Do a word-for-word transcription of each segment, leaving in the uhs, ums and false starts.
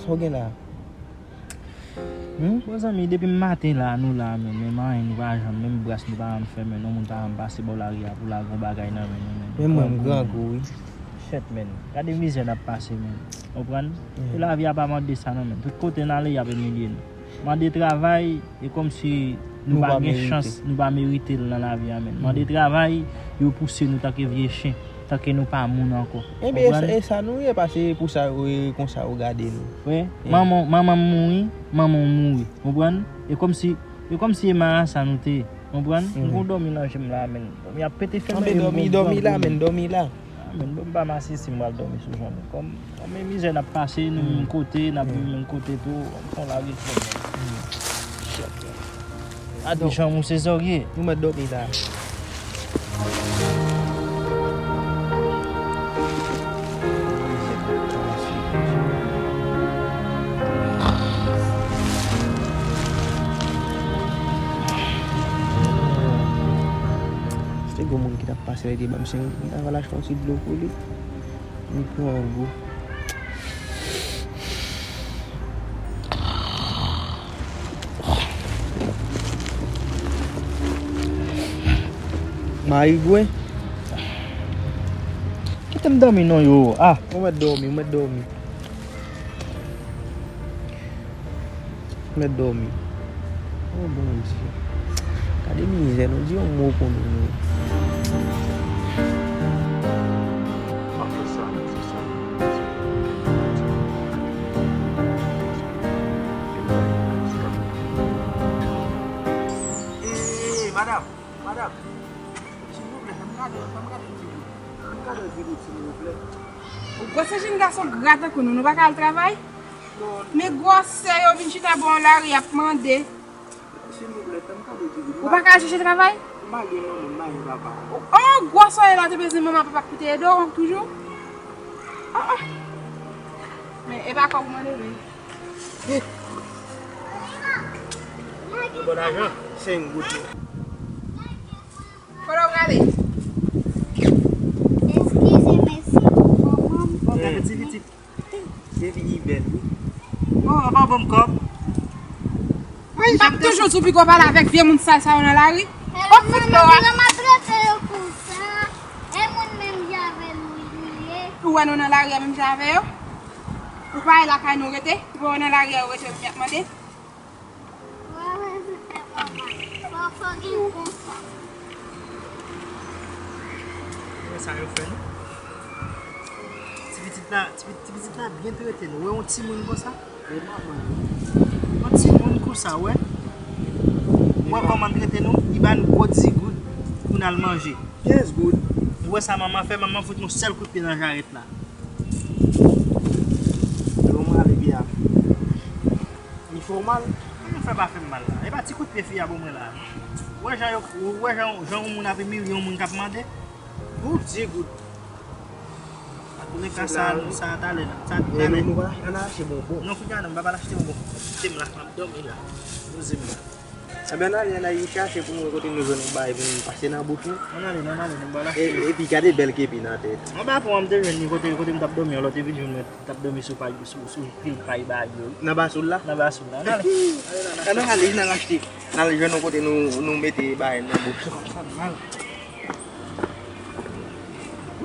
Sa w gen la? Hmm? Bon, zanmi, depi maten la, nou la, men, menm anyen, nou pa janm, menm bras, nou pa janm fè, men, yon moun pa janm pase bò lari a pou l al gon bagay nan men nou, men. Men mwen, m grangou, wi. Shit, men. Gade mizè n ap pase, men. Konprann? E lavi a pa mande sa, non, men. Tout kote n ale, y ap imilye nou. Mande travay, e kòmsi nou pa gen chans, nou pa merite l nan lavi a, men. Mande travay, yo pouse nou tanke vye chen, tanke nou pa moun ankò. Ebyen, e sa nou ye, paske pou sa yo, e konsa yo gade nou. Wi, manman, manman m mouri, manman w mouri. Konprann? E kòmsi, e kòmsi e marasa nou te ye. Konprann? M gon dòmi nan je m la, men. Dòmi ap pete fèmen. Dòmi, dòmi la, men, dòmi la. Ah, men, bon, m pa masisi, m pral dòmi sou jan, men. Kòm, kòm e mizè n ap pase, nou menm kote, n ap viv menm kote tou, m fon lage fò, men. Adi jan ou se zòrye. Nou mèt dòmi la. Se gon moun ki t ap pase la, li te ban m senk goud, m ta pral achte yon ti dlo pou li. M grangou. Marigwen. Kite m dòmi non yo. Ah. Ou mèt dòmi, ou mèt dòmi. Mèt dòmi. Oh, Bondye. Gade mizè, nou di yon mo pou nou, non. Eh, madam, madam. Silvouplè, fè m gade, fè m gade yon ti gout. Fè m gade yon ti gout, silvouplè. Ou gwosè jenn gason gra tankou nou, nou pa ka al travay? Men gwosè yo vin chita bò lari ap mande. Silvouplè, fè m gade yon ti gout. Ou pa ka al chèche travay? M pa gen manman, m pa gen papa. Oh, gwosè la te bezwen manman, papa pou te ede w toujou? Ah, ah. Men e pa kòb ou mande, men. Bon lajan, senk goud. Kote w prale? Eskize, mèsi. Bon, gade ti pitit. Depi li bèl, wi. Bon, anba bon kòb. M t ap toujou di w piga w pale avèk vye moun sal sa yo nan lari. Hello, manman, piga m ap trete yo konsa. E moun menm jan avè nou, nou ye. Ou wè nou nan lari a menm jan avè yo? Ou pa wè lakay nou rete? Ou pa wè nan lari a yo rete, yo vin ap mande? Wè, wè, se fè manman. Fò, fò gen konsa. Wè sa yo fè nou. Ti pitit la, ti, ti pitit la byen trete nou. Wè yon timoun konsa. Yon timoun konsa, wè. Wè kòman l trete nou, li ba n gwo dis goud pou n al manje. Kenz goud. Ou wè sa manman fè, manman fout nou sèl kout pye nan jarèt la. Yo male byen. Li fè w mal? Mwen fè pa fè m mal la. E pa ti kout pye fi a ban mwen la. Ou wè jan yo, ou wè jan, jan yon moun ap imilye yon moun k ap mande? Pou dis goud. Antouka sa, sa talè, sa talè. Nou, nou pa, ann achte bonbon. Non, kounye a non, m pa pral achte bonbon. Kite m la, m ap dòmi la. Poze m la. Enben, ann ale, ann ale chache pou nou wè kote nou jwenn yon bagay pou nou pase nan bouch nou. Ann ale, ann ale, nou pral achte. E, epi gade bèl kepi nan tèt. Anba pon an m te jwenn li kote, kote m t ap dòmi an lòt epi jwenn mwen. T ap dòmi sou pay, sou, sou pil pay bag yo. Nan basoul la? Nan basoul la. Ann ale. Ann ale, ann achte. Ann ale jwenn yon kote nou, nou mete bagay nan bouch. Sa mal.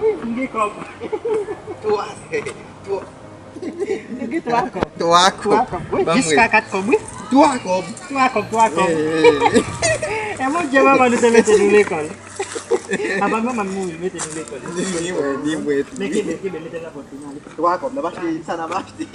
Wi, m gen kòb. Twa, twa. Nou gen twa kòb. Twa kòb. Twa kòb, wi. Jiska kat kòb, wi. Twa kòb. Twa kòb, twa kòb. E Bondye manman nou te mete nou lekòl. Apa manman m mouri, mete nou lekòl. Li mwen, li mwen tou. Men kenbe, kenbe, mete nan pòch ou, n ale. Twa kòb, n ap achte sa n ap achte.